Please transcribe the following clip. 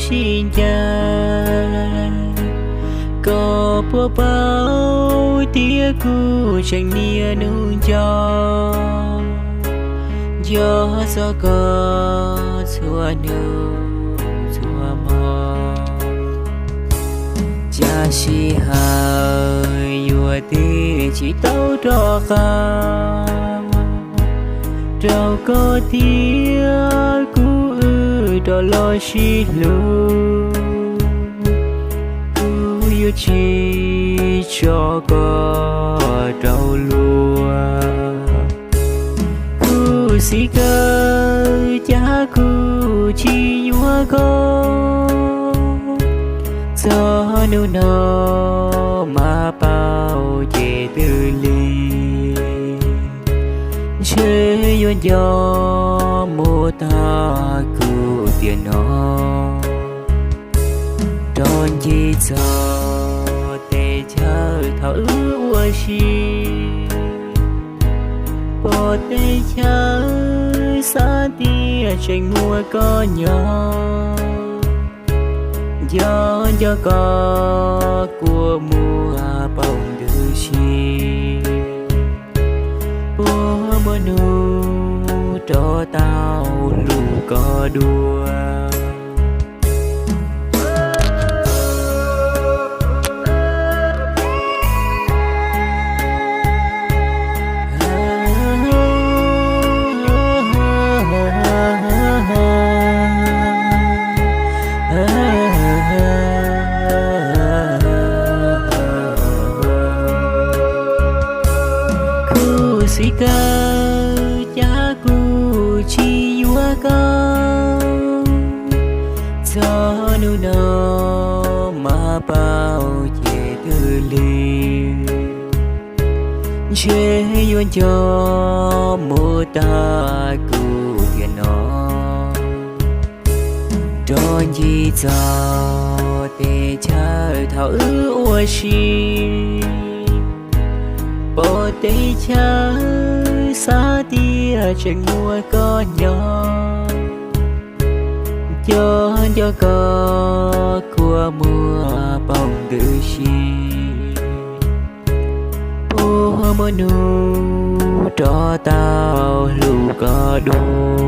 sib ncaim. Koj puas paub tias kuv tseem niaj hnub nco, nco txog koj txhua hnub txhua hmo. Cas sij hawm yuav tsis tau rov qab rau koj thiab kuv wb rov los sib hlub. Kuv yuav tsis tso koj rau luag. Khuv xim kawg cas kuv tsis yuav koj, txog hnub no mas paub ces twb lig. Ntshe yuav nco mus tag kuv tiam no, rov ncig txog teb chaws thaum wb ua si. Pom teb chaws xav tias tseem muaj koj nyob, nco nco koj kua muag paum ntws si. Puas muaj hnub rov tau hlub koj dua? Khuv xim kawg cas kuv tsis yuav koj, txog hnub no mas paub ces twb lig. Ntshe yuav nco mus tag kuv tiam no, rov ncig txog teb chaws thaum wb ua si. Pom teb chaws xav tias tseem muaj koj nyob, nco nco koj kua muag paum ntws si. Puas muaj hnub rov tau hlub koj dua?